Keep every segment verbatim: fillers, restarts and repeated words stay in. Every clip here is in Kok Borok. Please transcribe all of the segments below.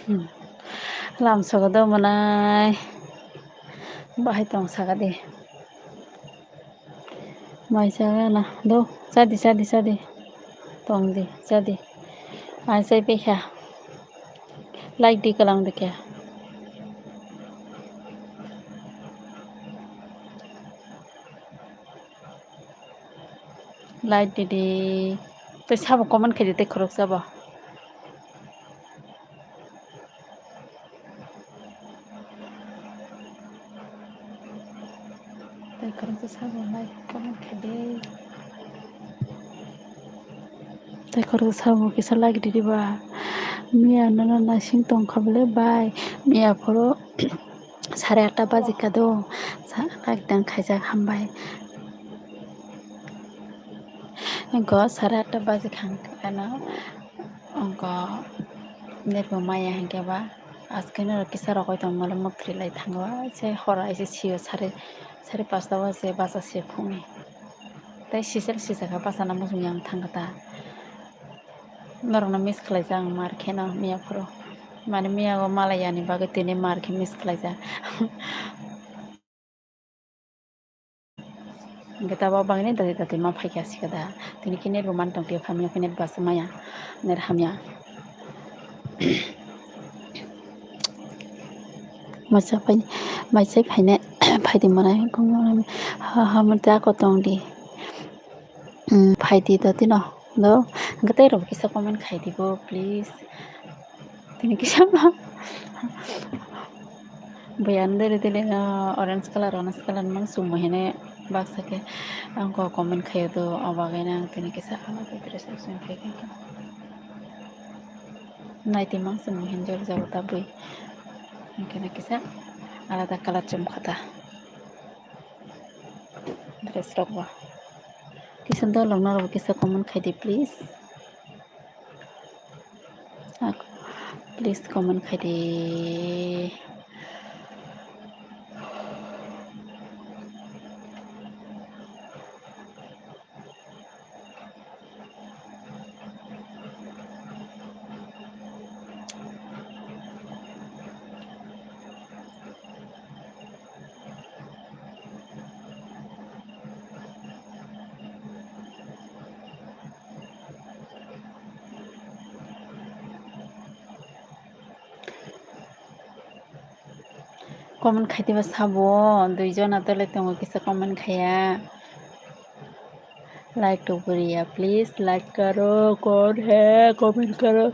Hmm. Lam sogo do manai. Bahai tong saka di. Mai chaga na. Do, chadi, chadi, chadi. Tong di, chadi. Ai chai pekha. Like di kalang di khe. Like di di. Tei sabo comment khaidi tei khoroksa bo. Tei khoroksa sabo like comment khaidi. Tei khoroksa sabo kisa like di di ba. Miya nono naising tongkha bole bai. Miya phuru sare atta baji ka do. Sa-, like tang khaijak hambai. Wngkha sare atta baji kha hwnkhe ano wngkha net bo maya hwnkhe ba askhe no kisa rogwi tongmani mwkhwtwlwi lai thango se horo aise sio sare sare pasta o se bacha se phunukni tei sisal sisakha bachana muchungya ang thangkha ta norokno miss khlaijak ang mar kheno miya phuru mane miya o malai yani bagwi tini mar khe miss khlaijak. Hwnkhe tabok bagwi dati dati ma phaikha sikha da. Tini khe net bo man tongtio, phamya khe net bo aswk maya, net hamya. Maisa phai, maisa phainai, phaidi manai, ha, ha, mate ako tongdi. Hmm, phaidi dati no, do, hwnkhe tei rok kisa comment khaidi bo, please. Tini kisa ma. Buyan dele dele, ah, orange colour, orange colour mang chumui hene baksa khe ang kok comment khaio do, o bagwi no ang tini kisa alada dress option khaikha. Naitwi mang chumui hene jor jabo ta bui. Hwnkhe no kisa alada colour chumkha ta dress rok bo. Kisa dolok norok bo kisa comment khaidi please. Ak-, please comment khaidi. Comment khaitiba sabo, duijona tole tongo kisa comment khaiya. Like to puriya, please like karo, kon hai comment karo.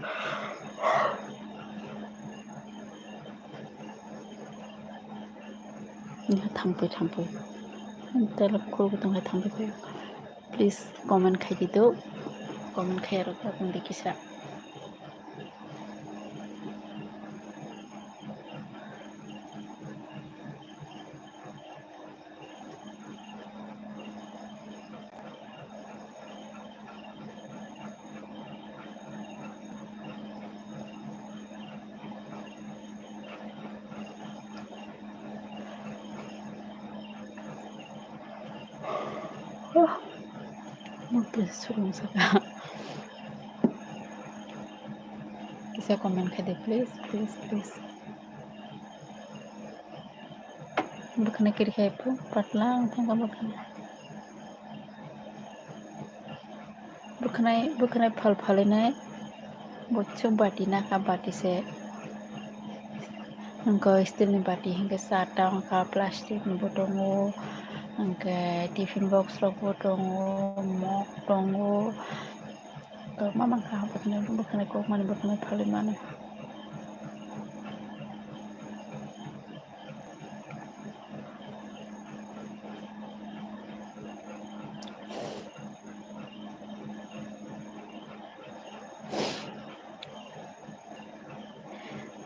Thangpui thangpui. Tele khulgo tongkha thangpui phai. Please comment khaidi do. Comment khaiya rok ta tongdi kisa. Mukti surung saka. Kisa comment khaidi, please, please, please. Bwkhwnai kiri khai phu patla wng thangkha bwkhwnai. Bwkhwnai, bwkhwnai phal phalinai. Buchuk bati nakha, bati se. Hwnkhe steel ni bati hwnkhe charta wngkha, plastic ni bo tongo, hwnkhe tiffin box rok bo tongo, mok tongo. Kwbangma mankha bwkhwnai, bwkhwnai kokmani, bwkhwnai phalwi mani.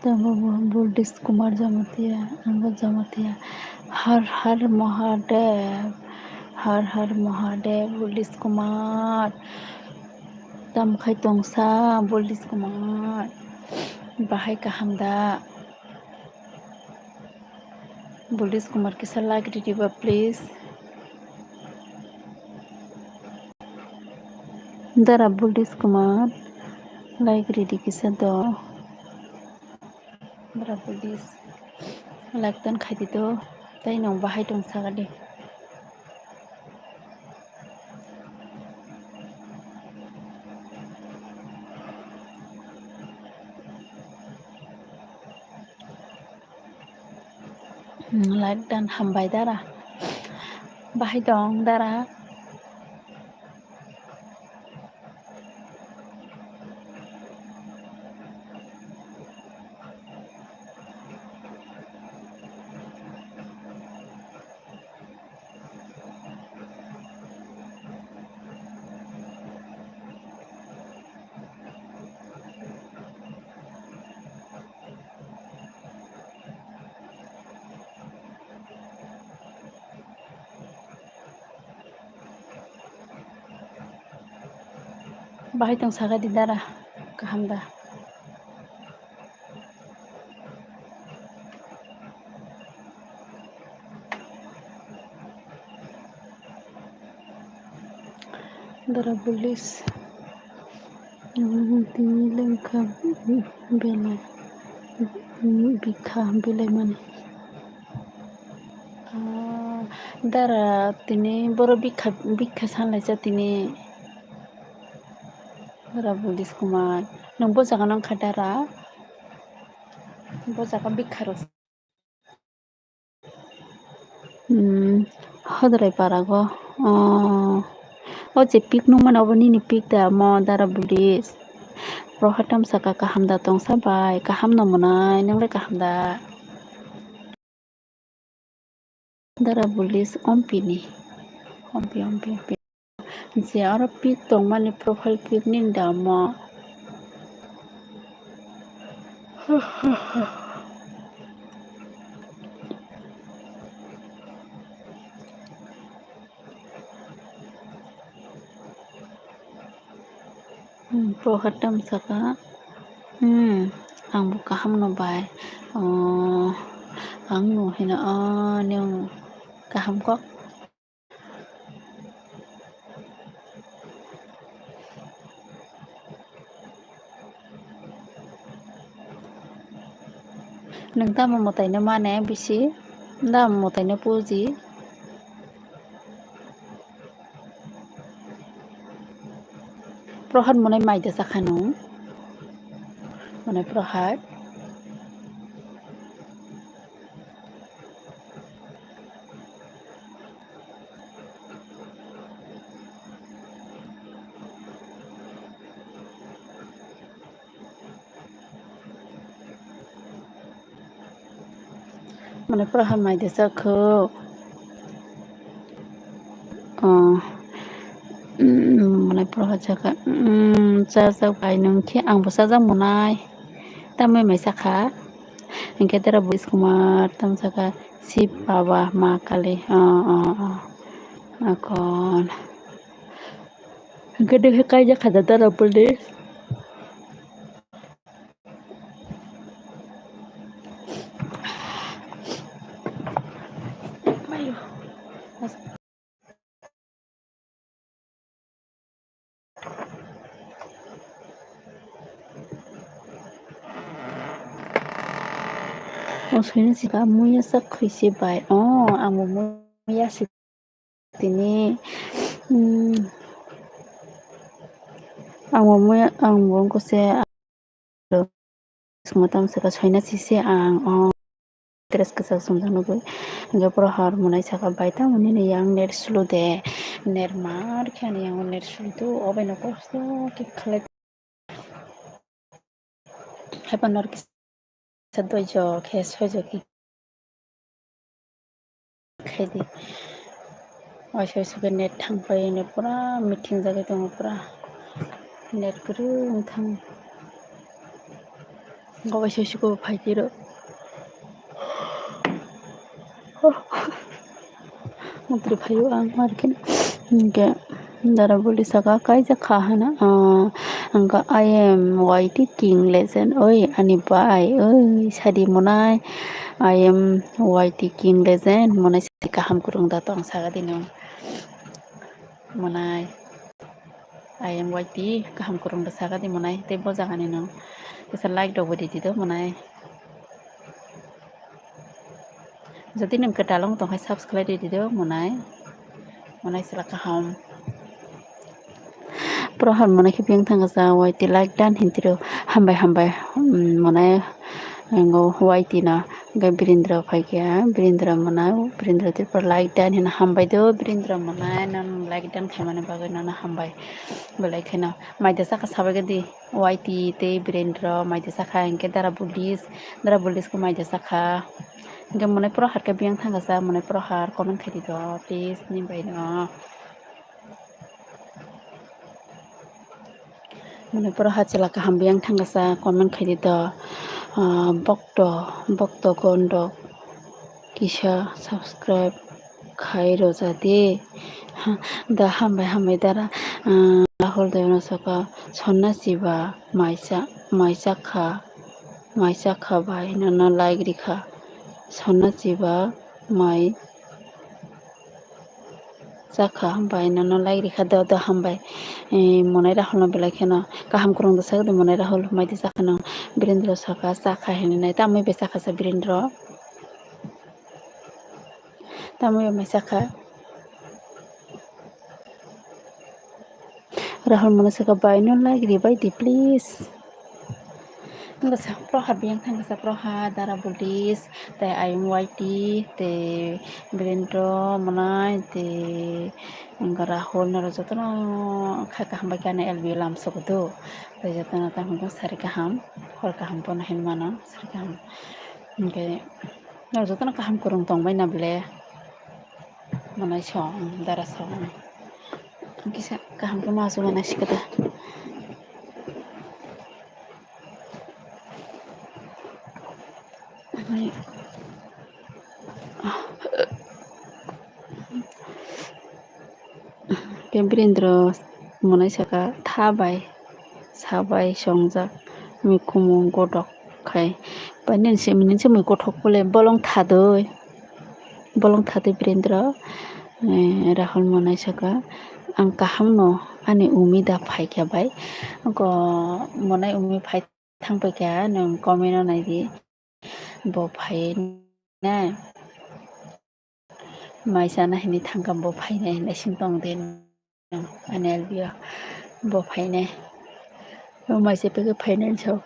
Tamo bo Buldis Kumar Jamatia, ang bo Jamatia. Har Har Mahadev, Har Har Mahadev, Buldis Kumar. Tamo khai tongsa, Buldis Kumar. Bahai kaham da? Buldis Kumar kisa like ridi ba, please. Dara Buldis Kumar, like ridi kisa do. Like tan khaidi to, tei nwng bahai tong saka di. Hmm, like dan hambai dara. Bahai tong dara. Bahai tong saka di dara, kaham da? Dara police. Tini lengkha belai bikha belai mani. Ah, dara tini boro bikha, bikha sanlaisa tini. Dara Buddhist Kumar, nwng bo jaga nang kha dara? Bo jaga bikha rw. Hmm, Hodrai Parago. Oh, o je pik nung mano, obo nini pik da mo, dara Buddhist? Proha tamsaka kaham da tongsa bai? Kaham no mwnai, nwngle kaham da? Dara Buddhist ompini. Ompi, ompi, ompi. Je aro pik tongmani profile pik nini da mo? Hmm, Proha tamsaka. Hmm, ang bo kaham no bai. Oh, ang no hino, oh, nung kaham kok. Nwng tamo mwtaino mane bisi? Tamo mwtaino puji? Prohad mwnai mai da sakha nwng? Mwnai Prohad? Mane Prohad mai de chakhu. Oh. Mm, mane Prohad chakha. Mm, chajak bai nung khe ang bo chajak mwnai. Tamai mai chakha. Hinkhe dara Buddhist Kumar tam chakha. Shiv Baba, Ma Kali. Oh, oh, oh. Akon. Hinkhe de kaijak kha da dara Buddhist. O soino sika muya sak khuisi bai. O, ang bo muya si. Tini, mm, ang bo muya, ang bo wngkha se, swngo tamo saka soina sise ang, o, dress kwchak sumjak nugwi. Hwnkhe Prohad mwnai saka, bai tamo nini yang net slow de, net mar khe ani yang net slow do, o bai no kosto khe khlai. Haiphano kisa doijo khe soijo khe khaidi. Waisa waisa khe net thangpai hwnwi pura meeting jagwi tongo, pura net kwrwi wng thang. Waisa waisa khe phaikhe rw. Mutri phaio ang, arokhe hinkhe dara buli saka kaijak kha hana, ah, hwnkha I am Y T King Legend, oi ani bai, oi sadi mwnai, I am Y T King Legend, mwnai sadi kaham kwrwng da tong saka dino mwnai. I am Y T, kaham kwrwng da saka di mwnai, tei bo jaga ni no kisa like rok bo ridi do mwnai. Jodi nwng kwtal wng tongkha subscribe rwdi do monai. Monai chwla kaham. Prohar monai khe biyang thangkha sa Y T like done hinwi rw. Hambai hambai, hmm, monai ngo Y T no. Hwnkhe Birindra phaikha, Birindra monai, Birindra Tripura like done hinwi hambai do, Birindra monai nang like done khaimani bagwi nono hambai. Belai kheno maida chakha sabai di. Y T tei Birendra maida chakha, hwnkhe Dara Bulis, Dara Bulis khe maida chakha. Hwnkhe monai Prohar khe biyang thangkha sa, monai Prohar comment khaidi do, please, ni bai no. Monai Prohar chwla kaham biyang thangkha sa, comment khaidi do. Ah, bokto, bokto gondok kisa subscribe khai rwja di. Da hambai hambai dara, ah, Rahul Debbarma saka sonna chiba mai cha, mai chakha, mai chakha bai nono like rikha. Sonna chiba mai chakha bai nono like rikha do, do hambai. Eh, monai Rahul no belai kheno kaham kwrwng da sakdi monai Rahul mai di chakha no. Birendra saka chakha hinwi nai tamwi bai chakha sa Birendra. Tamwi bai chakha. Rahul monai saka bai no like ribai di please. Wngkha sa Prohar biyang thangkha sa Prohar, Dara Bulis, tei Ayung Y T, tei Birendra monai, tei wngkha Rahul noro jotono kha kaham bai khe ani L B lam sokodo. Tei jotono tamo sari kaham, hor kaham bono hinmano sari kaham. Hwnkhe noro jotono kaham kwrwng tongbai na ble. Monai song, dara song. Kisa kaham khe ma asugwi naisik da. Khe Birendra monai saka tha bai, sa bai songjak, mikhumu godok khai. Bai nini se, nini se mui gothok bole bolong thadoi. Bolong thadoi Birendra, eh, Rahul monai saka, "Ang kaham no, ani umi da phaikha bai." Go monai umi phai thang paikha, nwng comment o naidi. Bo phai na. Mai chana hinwi thangkha bo phainai hinwi sing tong de. Ani L B o bo phainai. Bo mai se peke phainai so.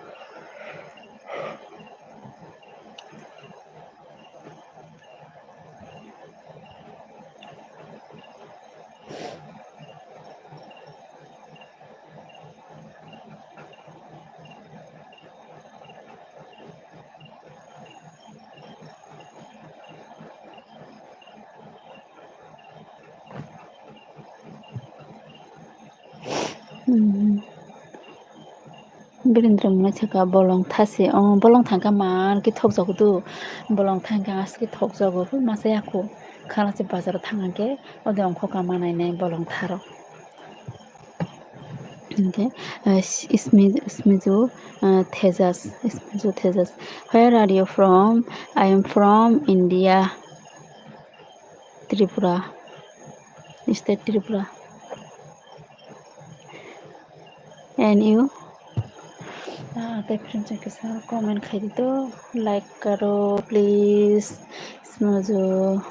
Hmm. Birendra monai saka bolong thasi, oh, bolong thangkha man khe thokjago do. Bolong thangkha aske thokjago, masa yaku. Khala se bazar o thang khe, ode ongkho kama nai nai bolong tharo. Hwnkhe, ah, Smi-, Smizu, ah, Tejas, Smizu Tejas. Where are you from? I am from India, Tripura, state Tripura. And you? Ah, tei friends, kisa comment khai di to, like karo, please, Smizu.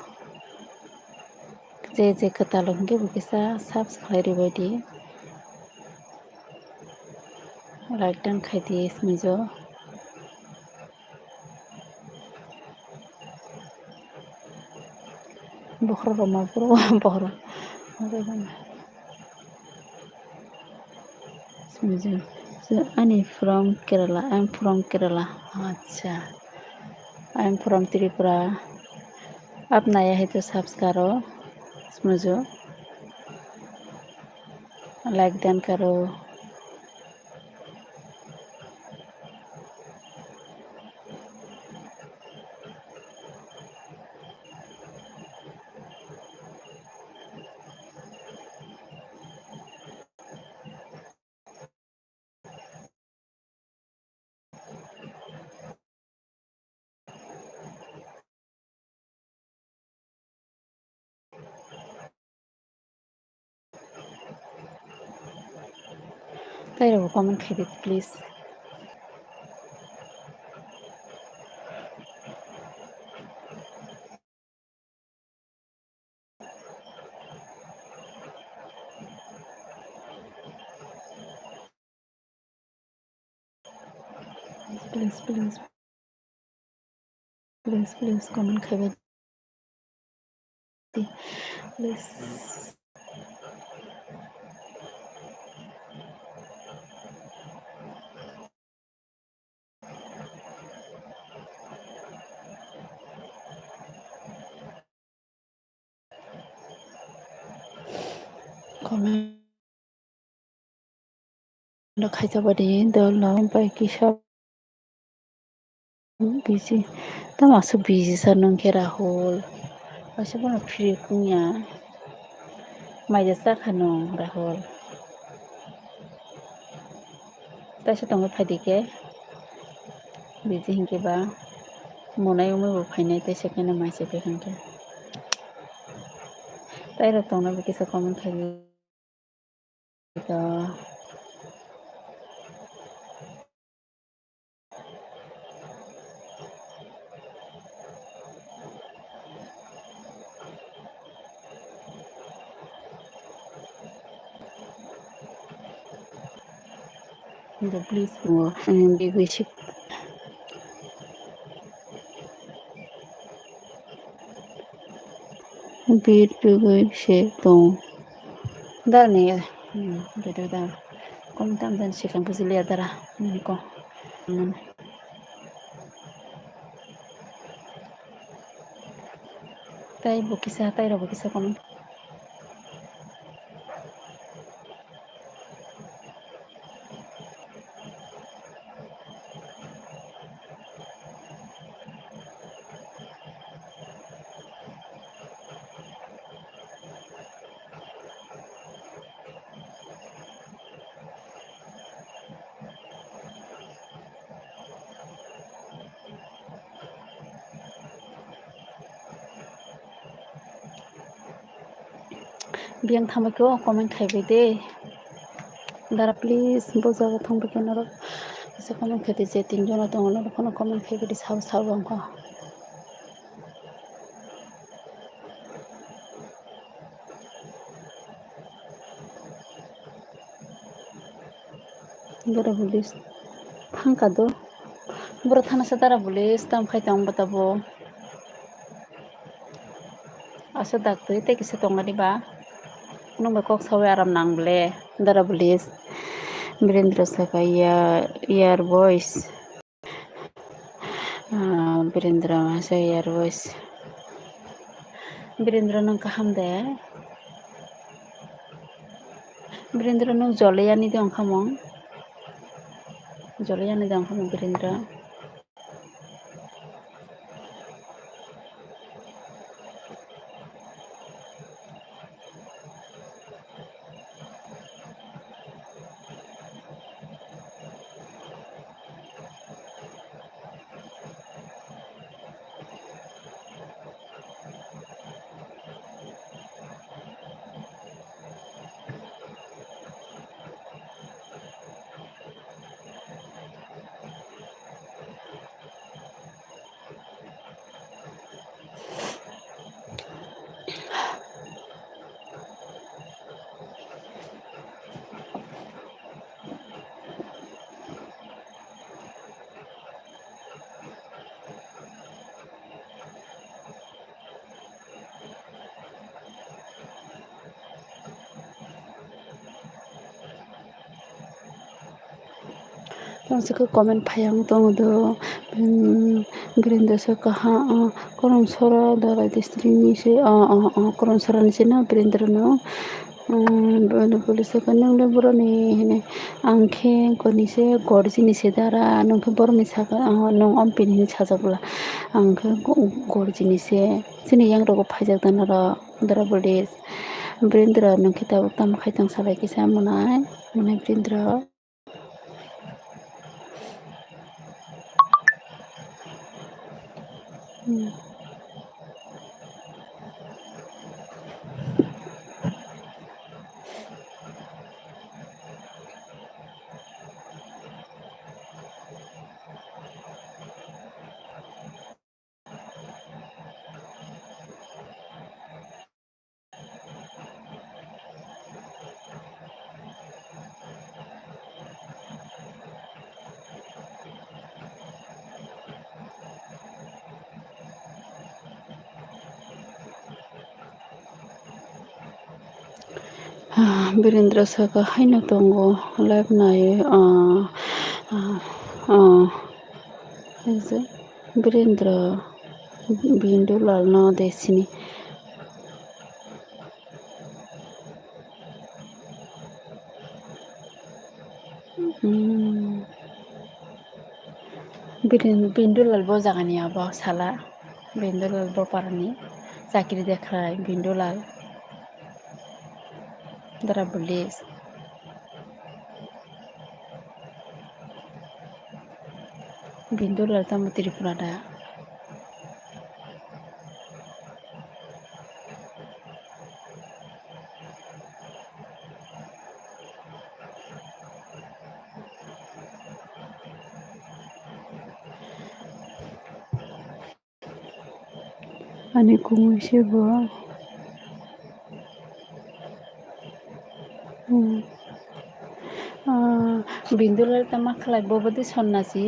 Je je kwtal hwnkhe bo kisa subscribe ribai di. Like dan khai di Smizu. Bokhorok rok ma phuru bokhorok. Smizu. So, ani from Kerala, I'm from Kerala. Acha. I'm from Tripura. Aap naya hai to subscribe karo. Smizu. Like dan karo. Tei rok comment khai di, please. Please, please, please, please comment khaibai di. Please. Comment no khaijak badi dol no bai kisa busy. Tamo aswk busy sa nwng khe Rahul? Aswk bono free wngya. Maija chakha nwng Rahul? Taisa tongo phaidi khe. Busy hinkhe ba monai wngwi bo phainai taisa khe no mai se phaikha hinkhe. Tairok tongna bo kisa comment khaiwi. Please, bigwi sik. Bit bigwi se tong. Dar ni, hmm, bit dar. Kom tam dan sikang kuziliya dara. Hmm, ko. Hmm. Tai bo kisa, tai rok bo kisa kom. Biyang thangbai khe o comment khaibai de. Dara please bo jaga thangbai khe norok kisa comment khai di, je tin jona tongo norok phano comment khaibai di sabo sabo wngkha. Dara police thangkha do. Boro thanasa dara police tam khai tong bata bo. Asa dak twi tei kisa tongmani ba. Nung bai kok sawi aram nang ble dara police. Birendra saka ya, yar boys. Ah, Birendra masa yar boys. Birendra nung kaham de. Birendra nung joleyani de ongkhamung. Joleyani de ongkhamung Birendra. Tong se khe comment phaiya wng tongo do, um, Birendra se kaha, ah, Koromsora Dara district ni se, ah, ah, ah, Koromsora ni se na Birendra no, um, bono police se nung le boroni hini ang khe koni se gorji ni se dara nung khe boroni saka, ah, nung ompini hini sajak bwla ang khe go-, gorji ni se chini yang rogo phaijak da norok dara police. Birendra nung khe tabuk tamo khai tong salai kisa monai, monai Birendra. Ah, Birendra saka, "Haino tongo, live nai, ah, ah, ah." Birendra Bindulal no de sini. Hmm. Biren-, Bindulal bo jagani abo sala. Bindulal bo parani chakri dekhlai Bindulal. Dara police. Bindulal tamo Tripura da. Ani kumui se bo. Hmm. Ah, Bindulal tamo khlai, bo bwdwi sonnasi.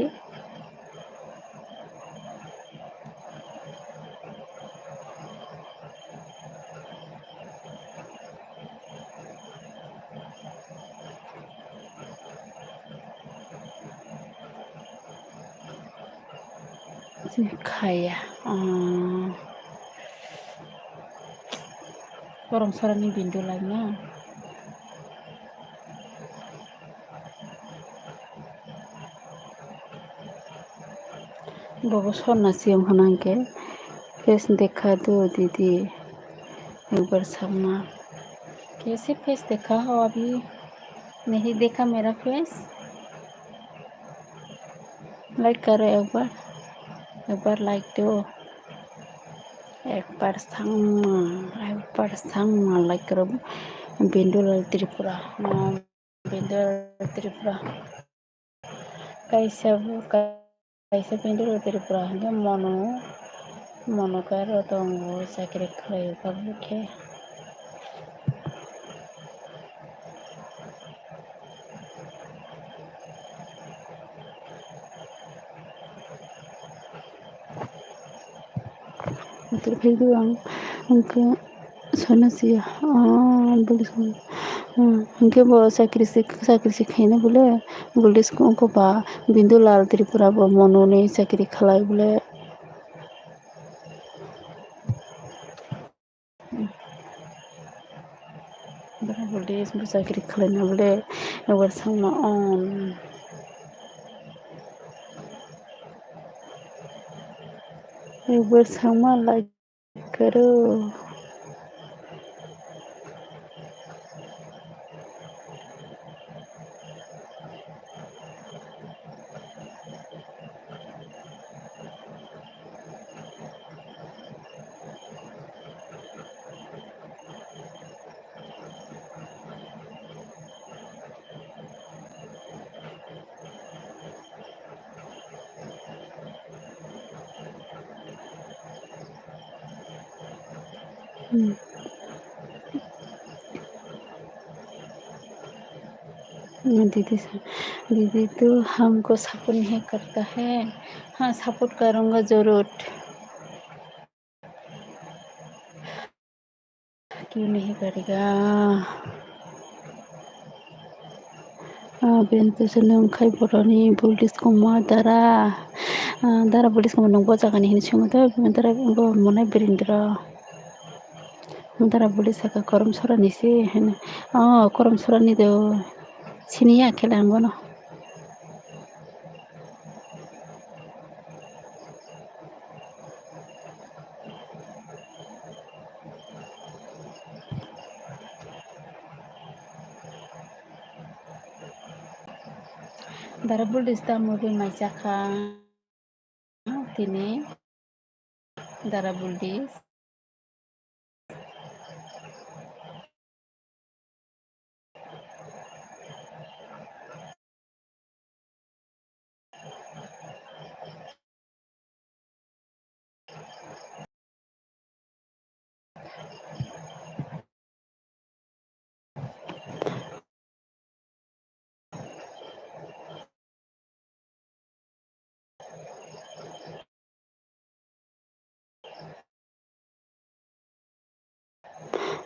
Khaya, ah, korom sorani Bindulal no. Bobo sonna siyong hwnang khe, "Face dekha do didi, ek bar sakma." Kaise face dekha ho abhi? Nahi dekha mera face? Like karo ek bar, ek bar like do. Ek bar sakma, ek bar sakma like karo. Bindulal Tripura, no, Bindulal Tripura. Kaisa bo, kaisa Bindulal Tripura hwnkhe mono, mono khe aro tongo chakri khlai o tabuk khe. Motor phai khe ang hwnkhe sana siya, ah, police ko, ah, hwnkhe bo chakri se, chakri se khaina bole, police ko wngkha ba Bindulal Tripura bo mononi chakri khlai bole. Bwrwi police bo chakri khlaina bole, ebar sangma on. Ebar sangma like karo. Hmm. दीदी सा-, दीदी तो हमको सपोर्ट नहीं करता है। हाँ, सपोर्ट करूँगा जरूर। क्यों नहीं करेगा? Ah, bento se nung khai boroni police kongma dara. Ah, dara police kongma nung bo jagani hini sungwi tong, dara bo mone birindra. Dara police saka korom sorani se hini. Oh, korom sorani do. Sini ya khe lang bono. Dara buldis ta movie mai chakha tini. Dara buldis.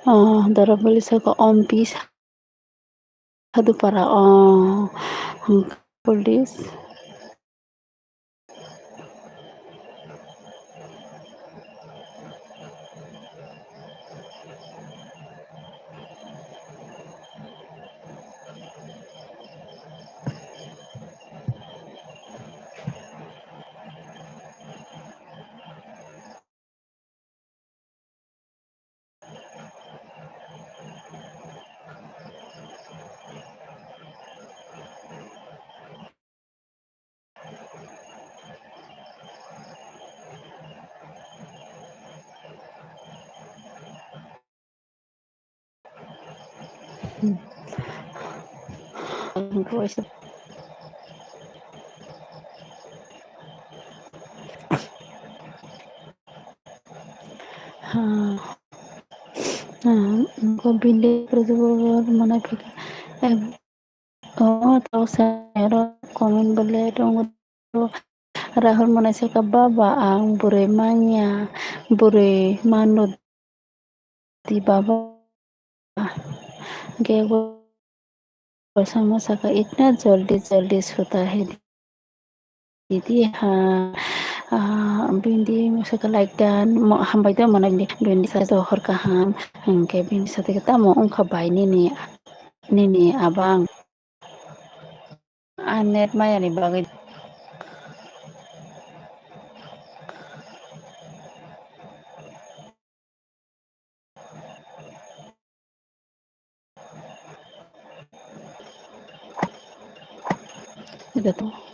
Ah, dara police saka om pisa. Hadupara, oh, police. Ko bini manai phika. Oh, tau sa ero comment bole tongo. Rahul manai saka, "Baba, ang bwrwi manya, bwrwi mano di baba." Hwnkhe bo sama saka, "Itna jaldi jaldi sota hai." Titi ha, ah, bini saka like dan, mo-, hambai da mano bini, bini sa johor kaham, hwnkhe bini sa tamo wngkha bai nini, nini abang. A net maya ni bagwi. Ida to.